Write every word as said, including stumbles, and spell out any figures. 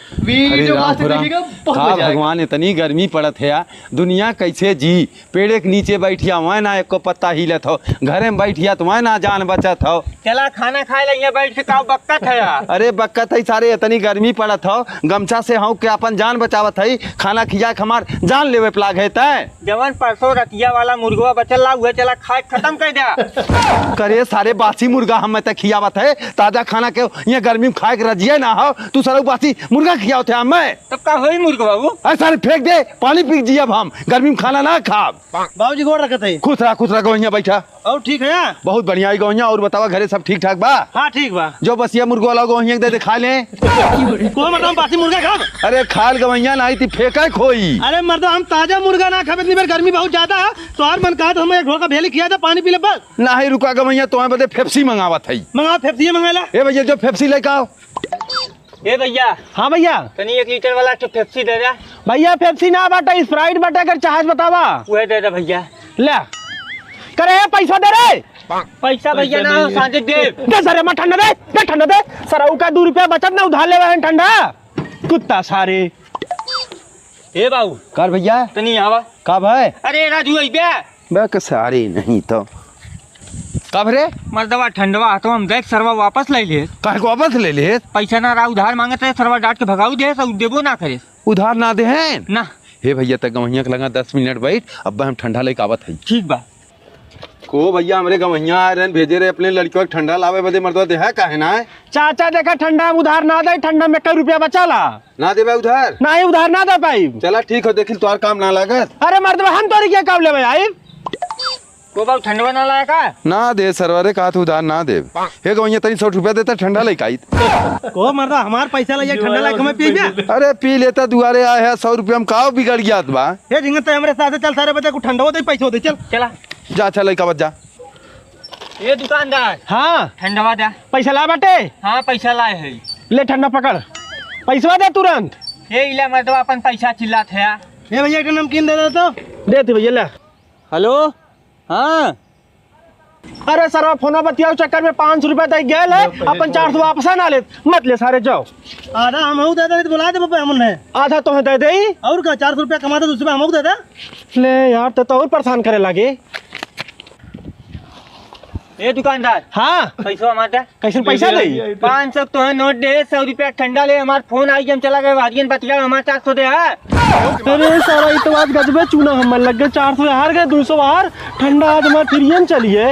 अरे राम हो राम। का भगवान, इतनी गर्मी पड़त है यार, दुनिया कैसे जी? पेड़े के नीचे बैठिया, वह ना एको पत्ता हिलत हो, घरे में बैठिया तो वह ना जान बचत हो। चला खाना खाए ले, यहाँ बैठ के का बक्कत है यार? अरे बक्कत है सारे, इतनी गर्मी पड़त हो, गमछा से हौंक के अपन जान बचावत है, खाना खिया के हमार जान लेवे पे लाग है तै। जवन परसों रतिया वाला मुर्गवा बचल ला, उहे चला खाए के खतम कर द्या। करे सारे, बासी मुर्गा हम तक खियावत है, ताजा खाना के यहाँ गर्मी में खाए के रजिए ना हो, तू सारा बासी मुर्गा खियावत है हमें। तब का होई मुर्गवा वो? अरे सारे फेंक दे, पानी पी जियब हम, गर्मी में खाना ना खाब। बाबूजी गोड़ रखत है। खुश रहा, खुश रहा, गवैया बैठा। और ठीक है? बहुत बढ़िया है गवैया, और बतावा घरे सब ठीक ठाक बा? हाँ ठीक बा। जो बसिया मुर्गवा लाओ गवैया के दे दे खा ले। को मतलब बासी मुर्गा खाब? अरे खाल गवैया ना आई ती फेंका खोई। अरे मर्दवा हम ताजा मुर्गा ना खाबे, इतनी बार गर्मी बहुत ज्यादा है, तो हर मन कहा तो हमें एक ढोका भेली खिया दे, पानी पी ले बस। ना है रुका गवैया, तो बदे फेप्सी मंगावत है। मंगाओ फेप्सी मंगा ला। ए भैया जो फेप्सी लेके आओ। ए भैया। हाँ भैया। तनी एक लीटर वाला एक ठो पेप्सी दे दे। भैया पेप्सी ना बाटे, स्प्राइट बाटे, अगर चाहत बतावा। उहे दे दे भैया। ले। करे पैसा दे रे। पैसा भैया ना हो, सांझे दे। दे सारे, मैं ठंडा दे, दे ठंडा दे। सरऊ का दो रुपया बचत ना उधार लेवे हैं ठंडा। कुत्ता सारे। ए बाबू। कर भैया। तनी आवा। का भाई? अरे राजू, आई बे। बे के सारी नहीं तो। कब रे? मर्दवा ठंडवा हाथवा में देख, सरवा वापस ले ले। काहे को वापस ले ले? पैसा ना रहा, उधार मांगत रहे, सरवा डांट के भगाऊ दे, सब देबो ना करे। उधार ना दे हैं? ना। हे भैया, तक गवैया के लगा दस मिनट बैठ, अब हम ठंडा लेके आवत है। ठीक बा। को भैया, हमरे गवैया आ रहे हैं, भेजे रहे अपने लड़कियों के ठंडा लावे बदे, मर्दवा दे है काहे ना है? चाचा देखा, ठंडा हम उधार ना दे, ठंडा में कई रुपया बचा ला। ना देबे उधार? नहीं, उधार ना दे पाई। चला ठीक हो, देखिल तोहार काम ना लागत। अरे मर्दवा, हम तोरी के काम लेबे आई? को बाबू ठंडवा ना लाया का? ना दे सरवा रे, कहा तू उधार ना दे। हे गवैया तनी सौ रुपया देता, ठंडा लेके आई। को मर्दा हमार पैसा ले ठंडा लाके हमें पी बे। अरे पी लेता, दुआरे आए है, सौ रुपया में का बिगड़ गया बा? हे झिंगन ते हमरे साथ चल, सारे बच्चे को ठंडवा दे, पैसा दे, चल। चला। जा, अच्छा लइका बच जा। ए दुकानदार। हाँ। ठंडवा दे। पैसा ला बाटे? हाँ, पैसा लाए है। ले ठंडा पकड़, पैसवा दे तुरंत। ए इला मर्दवा अपन पैसा चिल्लात है। ए भैया, एक नमकीन दे दे तो। दे दे भैया, ले। हेलो, हाँ। अरे सरवा, फोन बतियाओ चक्कर में पाँच सौ रुपया दे गेल है, अपन चार सौ वापस ना ले, मत ले सारे, जाओ। आधा हमहू दे दे, नहीं तो बुला दे बाबा हमने। आधा तोहे दे दे। और का, चार सौ रुपया कमाते, दूसरे हमहू दे दे। ले यार, तो, तो और परेशान करे लागे। ए दुकानदार। हाँ। पैसा हमार दे। कैसे पैसा दे? पाँच सौ तोहे नोट दे, सौ रुपया ठंडा ले, हमार फोन आई, हम चला गए, वादियन बतिया, हमार चार सौ दे, हाँ। अरे सारा, ई तो बात गजबे चूना हमर लग गए, चार सौ हार गए, दो सौ हार, ठंडा आज हमार फ्रियन चलिए।